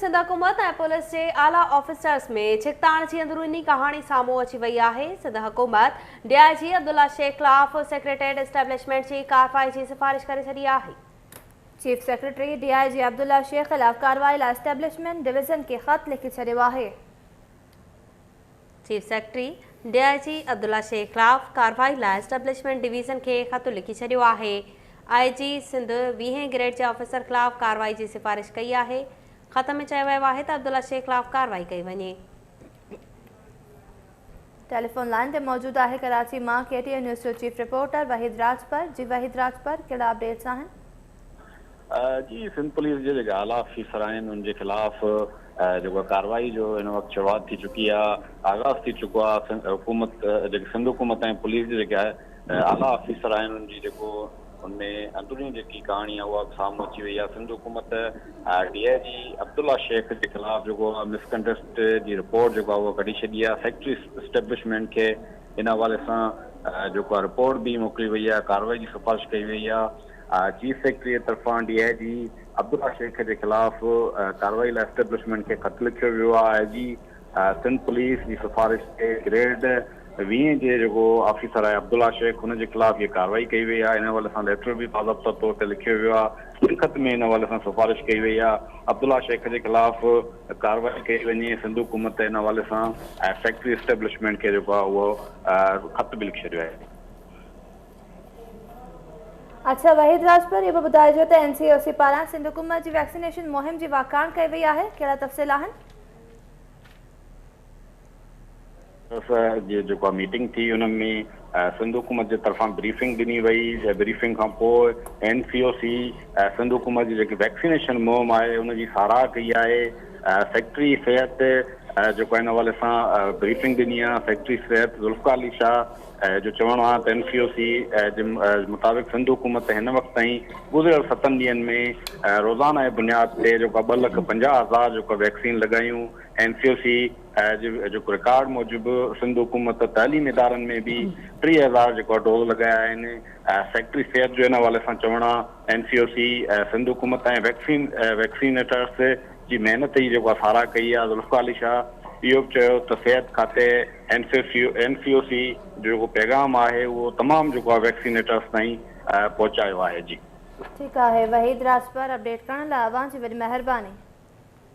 سنڌ حڪومت ۽ پوليس جي اعليٰ آفيسرز ۾ ڇڪتاڻ جي اندروني ڪهاڻي سامهون اچي وئي آهي. سنڌ حڪومت ڊي I جي عبدالله شيخ خلاف سيڪريٽريٽ اسٽيبلشمينٽ جي ڪارروائي جي سفارش ڪري ڇڏي آهي. Chief secretary D I G Abdullah Shaikh خلاف ڪارروائي لاء اسٽيبلشمينٽ ڊويزن کي خط لکي ڇڏيو آهي. Chief secretary D I G Abdullah Shaikh خلاف ڪارروائي لاء اسٽيبلشمينٽ ڊويزن کي خط لکي ڇڏيو آهي. آء جي سنڌ 20 گريڊ جي آفيسر خلاف ڪارروائي جي سفارش ڪئي آهي. خط ۾ چيو ويو آهي ته عبدالله شيخ خلاف ڪارروائي ڪئي وڃي. ٽيليفون لائين تي موجود آهي ڪراچي مان ڪي ٽي اين نيوز جو چيف رپورٽر وحيد راڄپر. جي وحيد راڄپر، ڪهڙا اپڊيٽس آهن؟ جي سنڌ پوليس جي جيڪي اعليٰ آفيسر آهن ان جي خلاف جيڪو ڪارروائي جو هن وقت شروعات ٿي چڪي آهي، آغاز ٿي چڪو آهي. حڪومت جيڪي سنڌ حڪومت ۽ پوليس جي جيڪي اعليٰ آفيسر آهن ان جي جيڪو ان ۾ اندروني جيڪي ڪهاڻي آهي اها به سامهون اچي وئي آهي. سنڌ حڪومت ڊي I جي عبدالله شيخ جي خلاف جيڪو آهي مس ڪنڊسٽ جي رپورٽ جيڪو آهي اها ڪڍي ڇڏي آهي. سيڪريٽري اسٽيبلشمينٽ کي ان حوالي سان جيڪو آهي رپورٽ به موڪلي وئي آهي، ڪارروائي جي سفارش ڪئي وئي آهي. چيف سيڪريٽري طرفان ڊي I جي عبدالله شيخ جي خلاف ڪارروائي لاء اسٽيبلشمينٽ کي خط لکيو ويو آهي. آء جي سنڌ پوليس جي سفارش تي گريڊ 20 جي جيڪو آفيسر آهي عبدالله شيخ ان جي خلاف هيء ڪارروائي ڪئي وئي آهي. ان حوالي سان ليٽر به باضابطه طور تي لکيو ويو آهي. لکت ۾ ان حوالي سان سفارش ڪئي وئي آهي. عبدالله شيخ جي خلاف ڪارروائي ڪئي وڃي. سنڌ حڪومت ان حوالي سان سيڪريٽري اسٽيبلشمينٽ کي جيڪو آهي اهو خط به لکي ڇڏيو آهي. اڇا وحيد راڄپر اهو به ٻڌائجو ته اين سي او سي پاران سنڌ حڪومت جي ويڪسينيشن مهم جي واکاڻ ڪئي وئي آهي، ڪهڙا تفصيل آهن؟ جي جيڪا ميٽنگ ٿي ان ۾ سنڌ حڪومت جي طرفان بريفنگ ڏني وئي، بريفنگ کان پوء اين سي او سي سنڌ حڪومت جي جيڪي ويڪسينيشن مهم آهي ان جي ساراهه ڪئي آهي. سيڪريٽري صحت جيڪو ان حوالي سان بريفنگ ڏني آهي. سيڪريٽري صحت ذوالفقار علي شاهه جو چوڻ آهي ته اين سي او سي جي مطابق سنڌ حڪومت هن وقت تائين گذريل 7 ڏينهن ۾ روزانه جي بنياد تي جيڪو 2,50,000 جيڪو ويڪسين لڳايون. اين سي او سي جي جيڪو رڪارڊ موجب سنڌ حڪومت تعليمي ادارن ۾ به 30,000 جيڪو ڊوز لڳايا آهن. سيڪريٽري صحت جو ان حوالي سان چوڻ آهي اين سي او سي سنڌ حڪومت ۽ ويڪسين ويڪسينيٽرس جي محنت جي جيڪو ساراهه ڪئي آهي. ذوالفقار علي شاهه اهو به چيو ته صحت کاتي اين سي او سي جو جيڪو پيغام آهي اهو تمام جيڪو آهي ويڪسينيٽرس تائين پهچايو آهي. جي. ٺيڪ آهي وحيد راڄپر اپڊيٽ ڪرڻ لاء اوهان جي وڏي مهرباني.